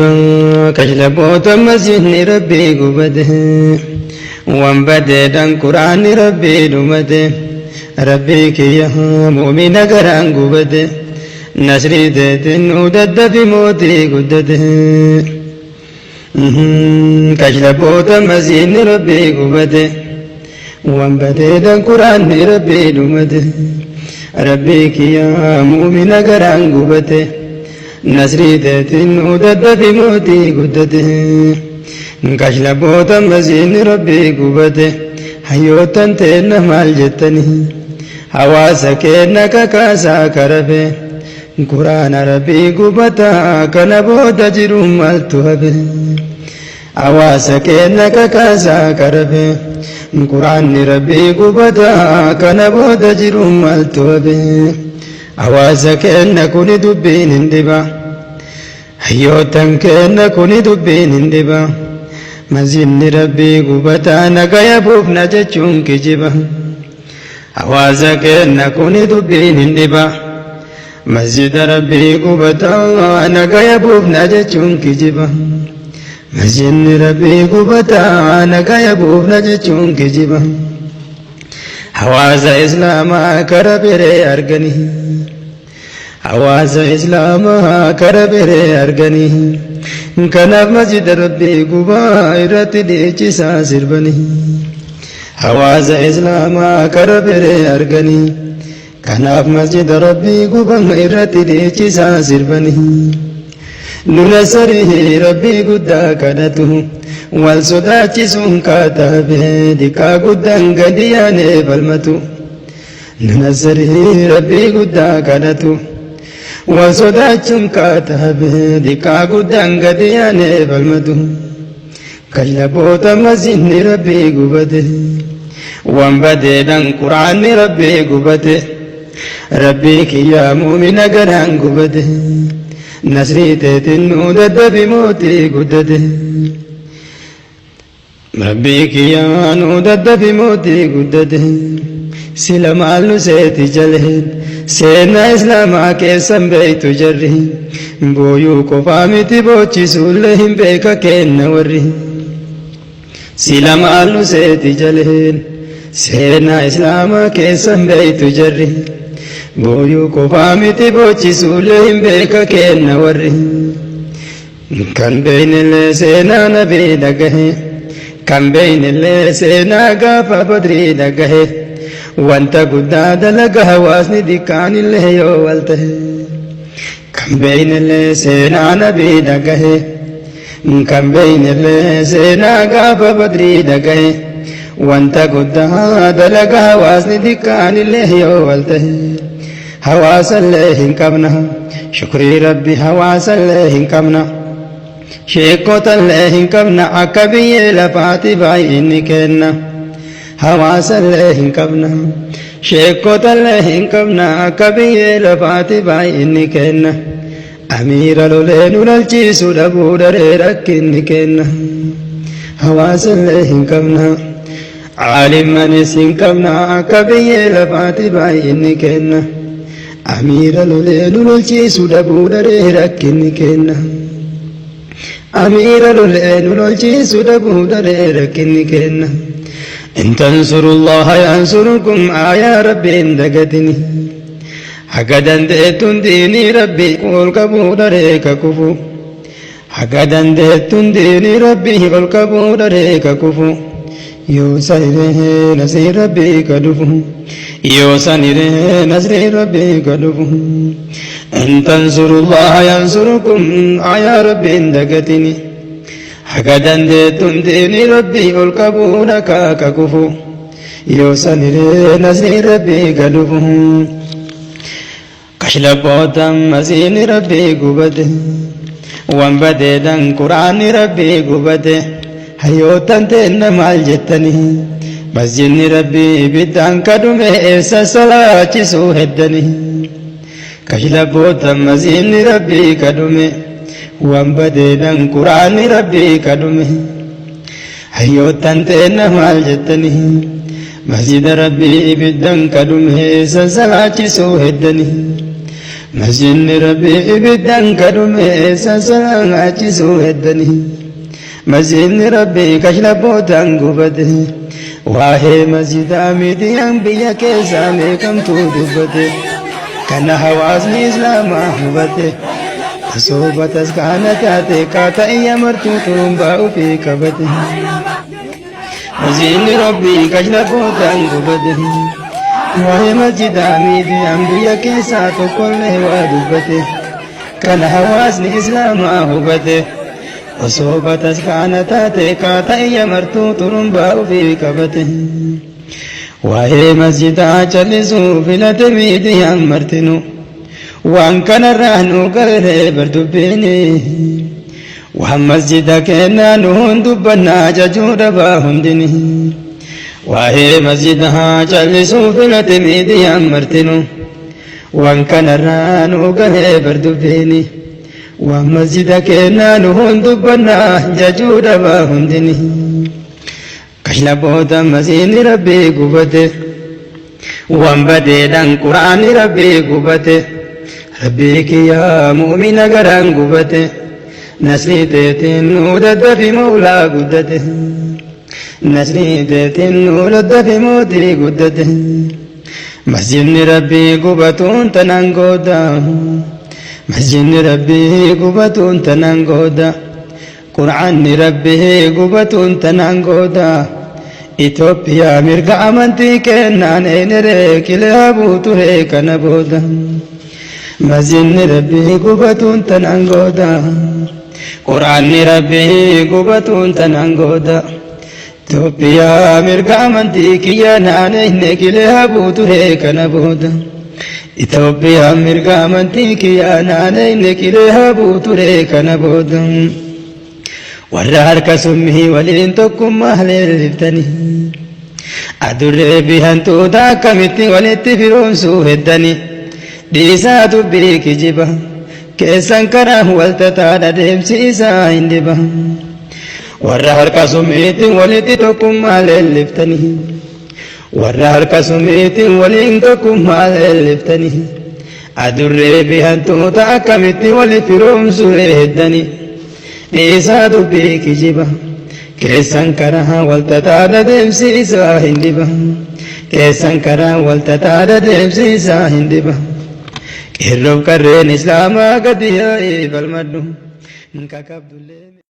Ajaa'iba! Kashlaboota masjidni Rabbii gubate. Waan badeedhaan Quraanni Rabbii dhumate. Rabbii kiyya mu'mina garaan gubate. Nasrii teetiin nuu daddafi mootii guddate. Kashlaboota masjidni Rabbii gubate. Waan badeedhaan Quraanni Rabbii dhumate. Rabbii kiyya mu'mina garaan gubate. Nasrii teetiin nuu daddafi mootii guddate. Kashlaboota masjidni Rabbii gubate. Hayyootan teenna maal jettanii? Hawaasa keenna kakaasaa karafe. Quraana Rabbii gubataa kana booda jiru maaltu hafe? Hawaasa keenna kakaasaa karafe. Quraanni Rabbii gubataa kana booda jiru maaltu hafe? Hawaasa keenna kuni dubbiin hin dhiba. Hayyootan keenna kuni dubbiin hin dhiba. Masjidni Rabbii gubataa nagaya buufna jechuun kijiba. Hawaasa keenna kuni dubbiin hin dhiba. Masjida Rabbii gubataa nagaya buufna jechuun kijiba. Masjidni Rabbii gubataa nagaya buufna jechuun kijiba. Hawaasa Islaamaa kara biree arganii. Hawaasa Islaamaa kara biree arganii. Kanaaf masjida Rabbii gubaa irratti dhiichisaa sirbanii. Hawaasa Islaamaa kara biree arganii. Kanaaf masjida Rabbii gubaa irratti dhiichisaa sirbanii. Nuna sarii Rabbii guddaa kadhatu. Wal sodaachisuun kaatabe diqaa guddaan gadi yaanee falmatu. Nuna sarii Rabbii guddaa kadhatu. Wal sodaachuun kaatabe diqaa guddaan gadi yaanee falmatu. Kashlaboota masjidni Rabbii gubate. Waan badeedhaan Quraanni Rabbii gubate. Rabbii kiyyaa mu'mina garaan gubate. Nasrii teetiin nuu daddafi mootii guddate. Rabbii kiyyaa nuu daddafi mootii guddate. Sila maal nu seeti jaleen seenaa Islaamaa keessan beektu jarri. Booyuu qofaa miti boochisuullee hin beeka kenna warri. Sila maal nu seeti jaleen seenaa Islaamaa keessan beektu jarri. Booyuu qofaa miti boochisuullee hin beeka kenna warri. Kan beeynillee seenaa nabii dhagahe. Kan beeynillee seenaa gaafa Badrii dhagahe. Wanta guddaa dalaga hawaasni xiqqaanillee yoo wal tahe. Kan beeynillee seenaa nabii dhagahe. Kan beeynillee seenaa gaafa Badrii dhagahe. Wanta guddaa dalaga hawaasni xiqqaanillee yoo wal tahe. Hawaasallee hin qabna. Shukrii Rabbi hawaasallee hin qabna. Sheekotallee hin qabna akka biyyee lafaati baay'inni kenna. Hawaasallee hin qabna. Sheekotallee hin qabna akka biyyee lafaati baay'inni kenna. Amiira lolee nu lolchiisu dhabuu daree rakkinni kenna. Hawaasallee hin qabna. Caalimmanis hin qabna akka biyyee lafaati baay'inni kenna. Amiira lolee nu lolchiisu dhabuu daree rakkinni kenna. Amiira lolee nu lolchiisu dhabuu daree rakkinni kenna. In tansurullaha yansurukum aayaa Rabbiin dagatini. Haga dandeettuun diinii Rabbii ol qabuu daree ka kufu. Haga dandeettuun diinii Rabbii ol qabuu daree ka kufu. Yoo saniree nasrii Rabbii ka dhufu. Yoo saniree nasrii Rabbii ka dhufu. In tansurullaha yansurukum aayaa Rabbiin dagatini. Haga dandeettuun diinii Rabbii ol qabuu dhakaa ka kufu. Yoo saniree nasrii Rabbii ka dhufu. Kashlaboota masjidni Rabbii gubate. Waan badeedhaan Quraanni Rabbii gubate. Hayyootan teenna maal jettanii? Masjidni Rabbii ibiddaan kadhume eessa salaachisuu heddanii? Kashlaboota masjidni Rabbii kadhume. Waan badeedhaan Quraanni Rabbii kadhume. Hayyootan teenna maal jettanii? Masjida Rabbii ibiddaan kadhume eessa salaachisuu heddanii? Masjidni Rabbii ibiddaan kadhume sassaachisuu heddanii. Masjidni Rabbii kashlabbootaan gubate. Waa'ee masjidaa miidiyaan biyya keessaa meeqamtuu dubbate. Kana hawaasni Islaamaa hubate. Osoo bataskaana taate kaata iyya martuu xurumbaa ofii qabate. Masjidni Rabbii kashlabbootaan gubate. Waa'ee masjidaa miidiyaan biyya keessaa tokkollee waa dubbate. Kana hawaasni Islaamaa hubate. Osoo bataskaana taate kaata iyya martuu xurumbaa ofii qabate. Waa'ee masjidaa callisuu filate miidiyaan martinu. Waan kanarraa nu galee bardubbiini. Waan masjida kennaa nu dubbannaa jajuu dhabaa hundini. Waa'ee masjidaa callisuu filate miidiyaan martinu. Waan kanarraa nu galee bardubbiini. Waan masjida kennaa nu dubbannaa jajuu dhabaa hundini. Kashlabboota masjiidni Rabbii gubate. Waan badeedhaan Quraanni Rabbii gubate. Rabbii kiyyaa mu'mina garaan gubate. Nasrii teetiin nu daddafi Mawlaa guddate. Nasrii teetiin nu daddafi mootii guddate. Masjidni Rabbii gubatuun tanaan gooda. Masjidni Rabbii gubatuun tanaan gooda. Quraanni Rabbii gubatuun tanaan gooda. Itoophiyaa mirga amantii kennaan eeneree qilee buuturee kana booda. Masjidni Rabbii gubatuun tanaan gooda. Quraanni Rabbii gubatuun tanaan gooda. Itoophiyaa mirga amantii kiyya naanne qilee buuturee kana booda. Itoophiyaa mirga amantii kiyya naanne qilee buuturee kana booda. Warra harka summii waliin tokkummaa leelliftanii. Adurree fi hantuuta akkamitti walitti firoomsuu heddanii. Dhiisaa dubbii kijiba. Keessan karaa waltataadha deemsi isaa hin dhiba. Warra harka summiitiin walitti tokkummaa leelliftanii. Warra harka summiitiin waliin tokkummaa leelliftanii. Adurree fi hantuuta akkamitti walitti firoomsuu heddanii. Dhiisaa dubbii kijiba. Keessan karaa waltataadha deemsi isaa hin dhiba. Keessan karaa waltataadha deemsi isaa hin dhiba. Qeerroof qarreen Islaamaa gadi yaa'ee falmadhu. Kakabdullee.